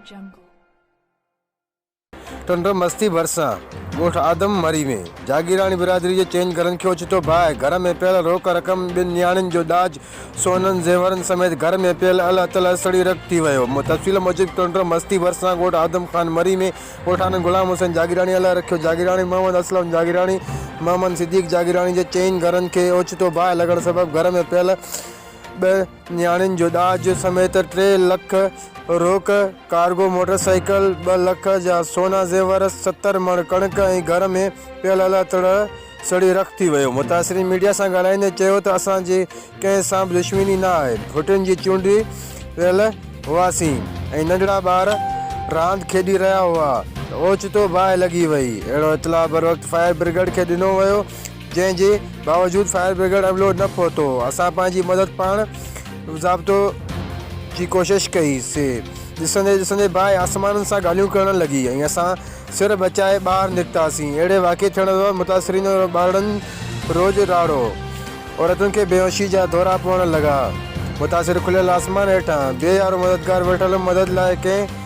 Jungle. Tando Masti ڀرسان ڳوٺ آدم مري ۾ جاگيراڻي برادري جي چئن گهرن کي اوچتو باهه، گهر ۾ پيل روڪ رقم، ٻن نياڻين جو ڏاج، سونن زيورن سميت گهر ۾ پيل الهه تلهه سڙي رک ٿي ويو. تفصيل موجب ٽنڊو مستي ڀرسان ڳوٺ آدم خان مري ۾ ڳوٺاڻن غلام حسين جاگيراڻي، الهه رکيو جاگيراڻي، محمد اسلم جاگيراڻي، محمد صديق جاگيراڻي جي چئن گهرن کي اوچتو باهه لڳڻ سبب گهر ۾ پيل ٻه نياڻين جو ڏاج سميت 3 لک روڪ، ڪارگو موٽر سائيڪل، 2 لک جا سونا زيور، 70 مڻ ڪڻڪ ۽ گهر ۾ پيل الهه تڙهه سڙي رک ٿي ويو. متاثرين ميڊيا سان ڳالهائيندي چيو ته اسان جي ڪنهن سان به دشمني نه آهي، ڦٽين جي چونڊي ويل هئاسين ۽ ننڍڙا ٻار راند کيڏي رهيا هئا ته اوچتو باهه لڳي وئي، اهڙو اطلاع بروقت فائر برگيڊ کي ڏنو ويو، جنهن جي باوجود فائر برگيڊ عملو نه پهتو، اسان پنهنجي مدد پاڻ ضابطو جي ڪوشش ڪئي سي، ڏسندي ڏسندي باهه آسمانن سان ڳالهيون ڪرڻ لڳي ۽ اسان سر بچائي ٻاهر نڪتاسين، اهڙي واقعي ٿيڻ سبب متاثرين ۽ ٻارڙن روڄ راڙو، عورتن کي بيهوشي جا دورا پوڻ لڳا، متاثر کليل آسمان هيٺان بي يارو مددگار ويٺل مدد لاء ڪنهن.